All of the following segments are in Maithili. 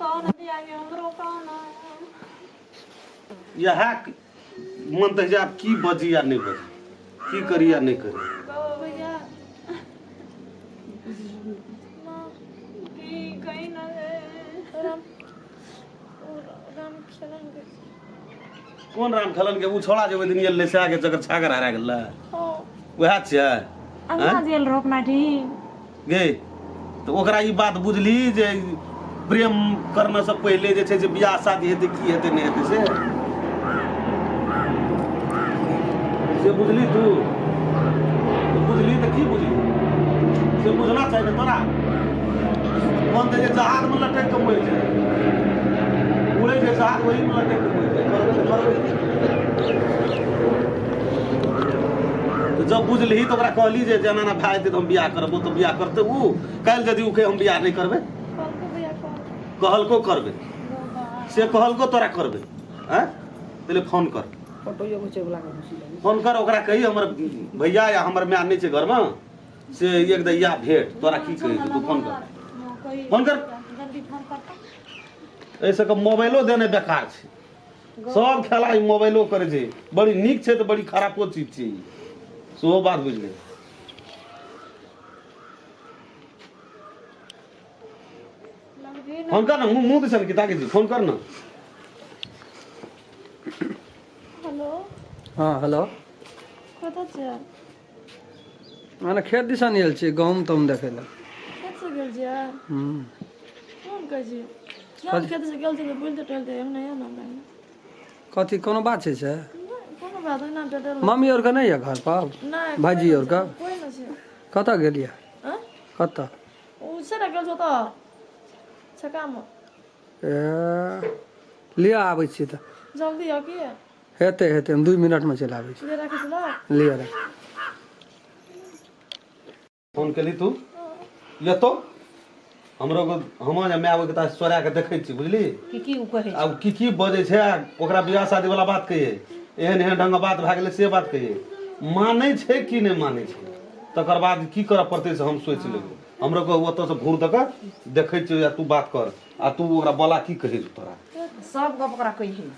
कहो ना बियाह के हमरो कहो ना। इएह मन तऽ जे आब की बजी या नहि बजी, की करी या नहि करी। गो भैया माँ की कही ना रे। राम राम खेलन के। कोन राम खेलन के? उ छोड़ा जे ओहि दिन एलै से आगे जकर छागर हरा गेलै। हाँ। वएह छियै? अंगना जेल रोपना ठीक गे, तऽ ओकरा ई बात बुझली जे प्रेम करने से पहिले जे छै से बियाह शादी हेतै की हेतै नहि हेतै से से बुझली तू? तऽ बुझली तऽ की बुझली से बुझना चाही ने तोरा। मन तऽ जे जहाजमे लटकि कऽ मरि जाइ, उड़ै छै जहाज ओहीमे लटकि कऽ मरि जाइ। करबै तऽ करबै। तऽ जब बुझलिही तऽ ओकरा कहली जे एना एना भए जेतै तऽ हम बियाह करब। ओ तऽ बियाह करतै ओ काल्हि। यदि ओ कहै हम बियाह नहि करबै? कहलको करबै से कहलको तोरा करबै। आँय, पहिले फोन कर, फोन कर ओकरा, कही हमर भैया या हमर माय नहि छै घरमे, से एक दैया भेट। तोरा की कहै छै? तू फोन कर, फोन कर। जल्दी फोन कर। एहि सबके मोबाइलो देने बेकार छै। सब खेला ई मोबाइलो करै छै। बड़ी नीक छै तऽ बड़ी खरापो चीज छै ई, सेहो बात बुझलियै। फोन कर ने, मुँह मुँह दिसन की ताकै छी? फोन कर ने। हेलो। हँ हेलो। कतऽ छियै? मने खेत दिसन आयल छियै गहूँम तहूम देखै लए। खेत से गेल छियै? हूँ। कोन कहै छी? हम खेत से गेल छियै तऽ बुलते टहलते एहने यऽ ने हमरा। कथी, कोनो बात छै से? नहि, कोनो बात ओहिना टहल। मम्मी आरके नहि यऽ घर पर? नहि। भाईजी आरके? कोइ नहि छै। कतऽ गेल यऽ? आँय? कतऽ? ओ छै ने, गेल छौ तऽ छकामे। ए लिअ, आबै छियै तऽ। जल्दी आउ की। हेतै हेतै, हम 2 मिनटमे चलि आबै छी। ले, राखै छी ल। लिअ, राख। फोन केली तू लेतो हमरो हम जे माय ओहिके तास चोरा के देखै छी, बुझली? की की ओ कहै छै? आब की की बजै छै आ ओकरा बियाह शादी वाला बात कहिए, एहन एहन ढंग बात भए गेलै से बात कहिए, मानै छै कि नहि मानै छै, तकर बाद की करऽ पड़तै से हम सोचि लेबै। हमरो के ओतऽ से घूर दऽ कऽ देखै छियै आ तू बात कर आ तू ओकरा बोला की कहै छौ तोरा। सब गप ओकरा कहिए।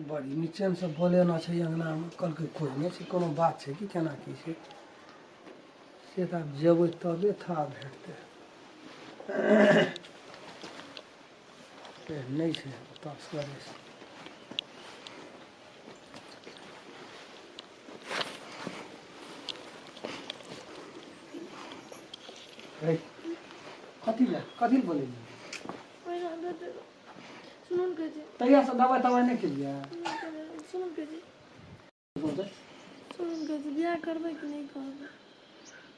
बड़ी निचेनसँ बोलेना छै अङ्गनामे। कहलकै कोइ नहि छै, कोनो बात छै कि केना की छै से तऽ आब जेबै तबे थाह भेटतै। से नहि छै ओतऽ असगरे छै। कथी लए, कथी लए बोलेलियै? सुनू ने कहै छी। तहियासँ दबाइ तबाइ नहि केलियै? सुनू ने कहै छी, सुनू ने कहै छी, बियाह करबै कि नहि करबै?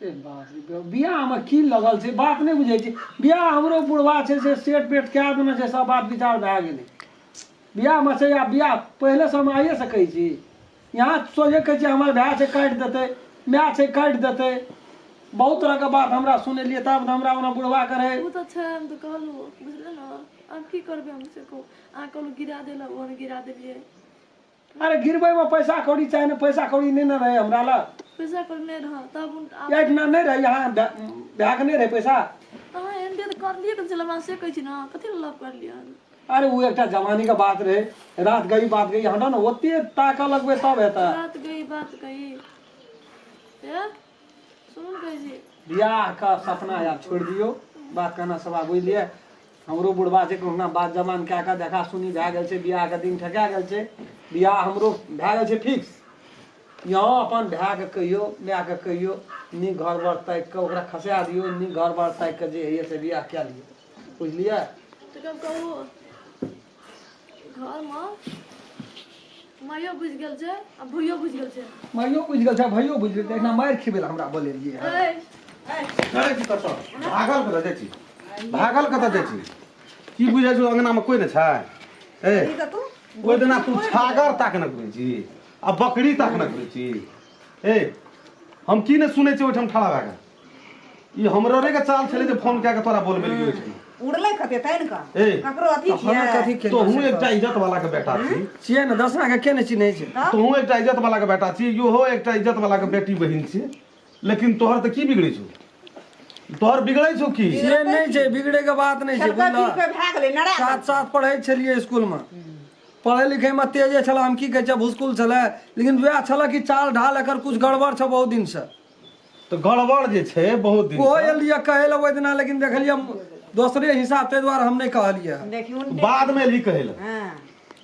ए बाप रे, बियाहमे की लगल छै? बात नहि बुझै छी। बियाह हमरो बुढ़वा छै से सेट पेट कए देने छै, सब बात विचार भए गेलै बियाहमे छै। आब बियाह पहिलेसँ हम आइए से कहै छी, यहाँ सोझे कहै छी, हमर भाय छै काटि देतै, माय छै काटि देतै, बहुत तरहके बात हमरा सुनेलियै। तब हमरा ओना बुढ़वा के रहै। ओ तऽ छै, हम तऽ कहलहुँ, बुझलियै ने? आब की करबै हम से कहू। अहाँ कहलहुँ गिरा देलक, ओ हम गिरा देलियै। अरे गिरबैमे पैसा कौड़ी चाही ने, पैसा कौड़ी नहि ने रहै हमरा लग। पैसा कौड़ी नहि रहै तब? एहिठिना नहि रहै, यहाँ भायके नहि रहै पैसा। अहाँ एहन तऽ करलियै कथी छलै हमरा से कहै छी ने? कथी लए लव करलियै? अरे ओ एकटा जवानीके बात रहै, रात गई बात गई, हटो ने, ओते ताकऽ लगबै तब हेतै। रात गई बात गई। ए सुनू ने कहै छी। बियाहके सपना आब छोड़ि दियौ, बात कहना सब आब बुझलियै। हमरो बुढ़बा छै, कहुना बात जवान कए कऽ देखा सुनी भए गेल छै, बियाहके दिन ठका गेल छै, बियाह हमरो भए गेल छै फिक्स। यहाँ अपन भायके कहियौ, मायके कहियौ, नीक घर बर ताकि कऽ ओकरा खसा दियौ, नीक घर बर ताकि कऽ जे होइए से बियाह कए लियौ, बुझलियै? तऽ कब कहू, घरमे माइयो बुझि गेल छै आ भैयो बुझि गेल छै। माइयो बुझि गेल छै, भैयो बुझि गेल छै, एहिना मारि खिबै लए हमरा बोलेलियै हँ? ऐ करै छी कतऽ? भागल कतऽ जाइ छी? भागल कतऽ जाइ छी? की बुझै छौ, अंगनामे कोइ नहि छै? ए ओहि दिना तू छागर ताकने घुरै छी आ बकरी ताकने घुरै छी। ए हम की नहि सुनै छी ओहिठाम ठाढ़ा भए कऽ? ई हमरो रे के चाल छलै जे फोन कए कऽ तोरा बोलबेलियै ओहिठाम। उड़लै कते तानि कऽ ए, ककरो अथी तऽ हमे छियै कथी केने तोहूँ छै एकटा इज्जत वाला के बेटा छी छियै ने दसना के के नहि चिन्है छै तोहूँ एकटा इज्जत वाला के बेटा छी इहो एकटा इज्जत वाला के बेटी बहिन छी लेकिन तोहर तऽ की बिगड़ै छौ तोहर बिगड़ै छौ की से नहि छै बिगड़े के बात नहि छै खेलकै बुझलह पीलकै भए गेलै नरा साथ साथ पढ़ै छलियै स्कूलमे पढ़ै लिखैमे तेजे छलै हम की कहै छै भुसकुल छलै लेकिन वएह छलै कि चाल ढाल एकर कुछ गड़बड़ छै बहुत दिनसँ तऽ गड़बड़ जे छै बहुत दिन ओहो एलियै कहै लए ओहि दिना लेकिन देखलियै दोसरे हिसाब ताहि दुआरे हम नहि कहलियै देखियौ बाद मे एलही कहै लए हँ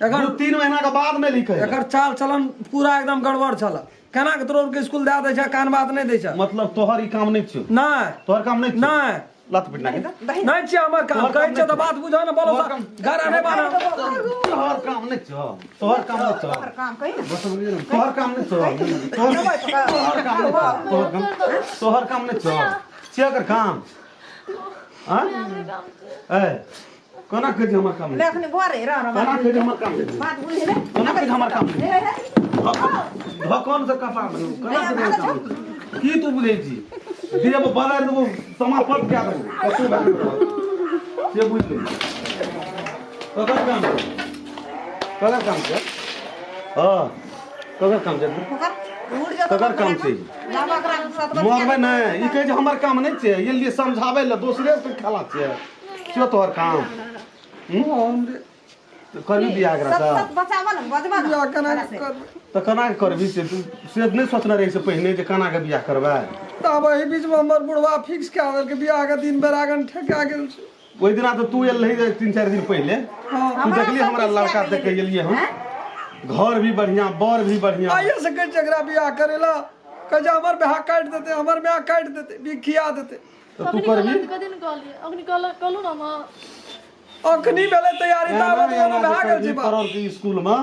एकर 2-3 महीना के बाद मे एलही कहै लए एकर चाल चलन पूरा एकदम गड़बड़ छलै केना के तोरो के स्कूल दए दै छै कान बात नहि दै छै मतलब तोहर ई काम नहि छियौ नहि तोहर काम नहि छियौ नहि लत पिटना के नहि छियै हमर काम तोहर कहै काम छियै तऽ नहि बात बुझऽ ने बोलो तोहर काम- घर आने बाना तोहर काम नहि छौ तोहर काम नहि छौ तोहर काम कही ने तोहर काम नहि छौ तोहर तोहर काम नहि छौ तोहर काम तोहर काम नहि छौ छियै एकर काम आँ ए कोना कहै छै हमर काम ले नहि अखनी घरे रह रह कोना कहै छै हमर काम नहि बात बुझले कोना कहै छै हमर काम नहि हे हे ढकन से कपार में कोना कहै छै हमर काम नहि की तू बुझै छी देब बदलि देबो समापन कए देबो कतौ भए गेल से बुझि ले ककर काम छै ककर काम छै हँ ककर काम छै उड़ जो ककर काम छै लाबा करा सात मरबै नहि ई कहै छै हमर काम नहि छै ये लिए समझाबै लए दोसरे से खेला छियै छियौ तोहर काम तऽ करबी बियाह एकरा सब से सब बचावल ने बजबा ने बियाह केना के करबै तऽ केना के करबी से तू से नहि सोचने रही से पहिने जे केना के बियाह करबै तब एहि बीचमे हमर बुढ़वा फिक्स कए देलकै बियाह के दिन बेरागन ठेका गेल छै ओहि दिना तऽ तू एल रही 3-4 दिन पहिले हँ तू देखली हमरा लड़का देखे गेलियै हम घर भी बढ़िया बर भी बढ़िया आइए से कहै छै एकरा बियाह करै लए कहै छै हमर बियाह काटि देतै हमर बियाह काटि देतै बिखिया देतै तऽ तू करबी कथी ने कहलियै अखनी कहलू ने हम अखनी भेलै तैयारी ताबत ओना भए गेल छै बात पढ़ल के स्कूल में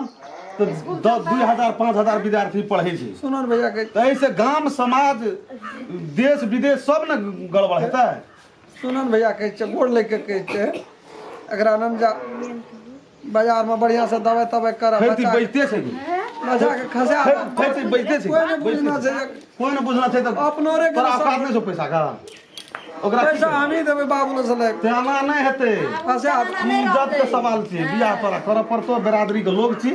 तऽ 10 2000 5000 विद्यार्थी पढ़ै छै सुनऽ ने भैया कहै तऽ एहिसँ गाम समाज देश विदेश सब ने गड़बड़ हेतै सुनऽ ने भैया कहै छै गोड़ लागि कऽ कहै छै एकरा नन जा बाजारमे बढ़िआँसँ दवाइ तवाइ करऽ फेर ती बच्चा बजिते छै की? बच्चाके खसा फेर फेर ती बजिते छै कोइ नहि बुझना छै कोइ नहि बुझना छै तऽ अपनो रे तोरा औकात नहि छौ पैसा का ओकरा की पैसा हमही देबै बाबू से लए तेना नहि हेतै फंसा ई इज्जत के सवाल छै बियाह तोरा करऽ पड़तौ बिरादरी के लोग छी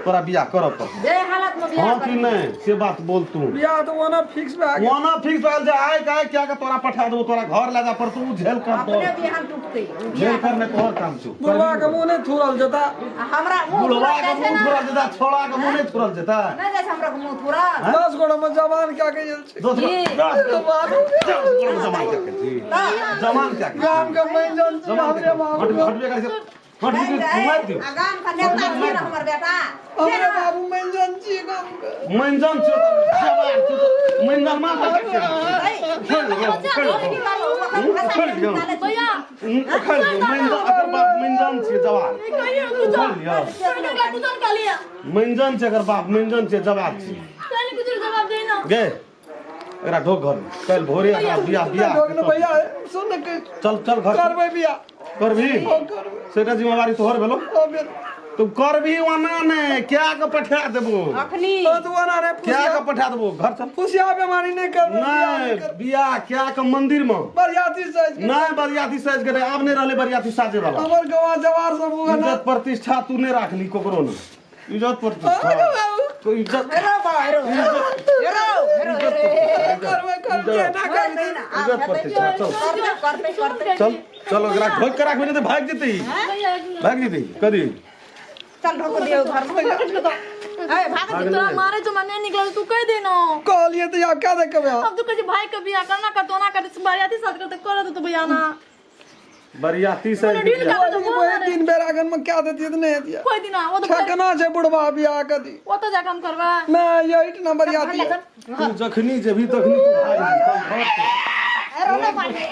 तोरा बियाह करऽ पड़तौ जे हालत में बियाह हँ कि नहि से बात बोल तू बियाह तऽ ओना फिक्स भए गेल ओना फिक्स भए गेल छै आइ के आइ क्या के तोरा पठा देबो तोरा घर लए जा पड़तौ उ झेल कर अपने तोर बिहान टूटते झेल कर नहि तोहर काम छौ बुढ़वा के मुँह नहि थुरल जेता आ हमरा मुँह बुढ़वा थुरल के जाइ छै मुँह ने थुरल जेता छोड़ा के मुँह नहि थुरल जेता नहि जाइ छै हमरा के मुँह थुरल 10 गोड़ा में जवान क्या के गेल छै दस गो दस गोड़ा जमान क्या के छी जमान क्या के गाम के मैजन छी जमान हमरे के बाबू हट हटबे करै छै हट मारि दियौ आ गाम के नेता छियै ने हमर बेटा हमरे बाबू मैजन छी गाम के मैंजन छौ तऽ जवान छौ तऽ मैंजन मार भैया उखाड़ दियौ मैंजन एकर बाप मैंजन छियै जवान कहियो उखाड़ लिअ कुछ कहलियै मैंजन छै एकर बाप मैंजन छै जवान छियै पहले कुछ जवाब दे ना गे एकरा ढोक घर में काल्हि भोरे एकरा बियाह बियाह ढोक ने भैया सुन ने कहै चल चल घर करबै बियाह करबी हँ, करबै सेटा जिम्मेवारी तोहर भेलो हँ, भेल। तू करबी ओना नहि क्या के पठा देबो अखनी हँ, तऽ ओना नहि क्या फुसिया के पठा देबो घर चल फुसिया बेमारी नहि करबै बियाह नहि करबै। बियाह क्या के मंदिर में बरियाती साइज के नहि बरियाती साज के नहि आब नहि रहलै बरियाती साजे वाला हमर गवा जवार सब होगा ना इज्जत प्रतिष्ठा तू नहि राखली ककरो ने इज्जत प्रतिष्ठा तो इज्जत हेरो बा हेरो हेरो हेरो करबै करबै ना करबै इज्जत प्रतिष्ठा चल करते करते करते चल चल ओकरा ठोक के राखबी नहि तऽ भागि जेतै भैया एक मिनट। भागि जेतै कदी चल ढोक दियो घर में ए भाग तोरा मारे जो मन नहीं निकल तू कह देना कहलिए तऽ आब क्या देखबै अब तू कहे भाई के बियाह करना कर तो ना कर बरियाती साथ कर तो कर तो भैया ना बरियाती से डील कर तो वही दिन बेरागन में क्या देती तो नहीं दिया कोई दिन वो तो ठकना छै बुढ़वा बियाह कदी वो तो जा काम करवा नहीं यही ना बरियाती तू जखनी जेबही तखनी तू भागि जेबही। चल घर चल। हेरो ना पानी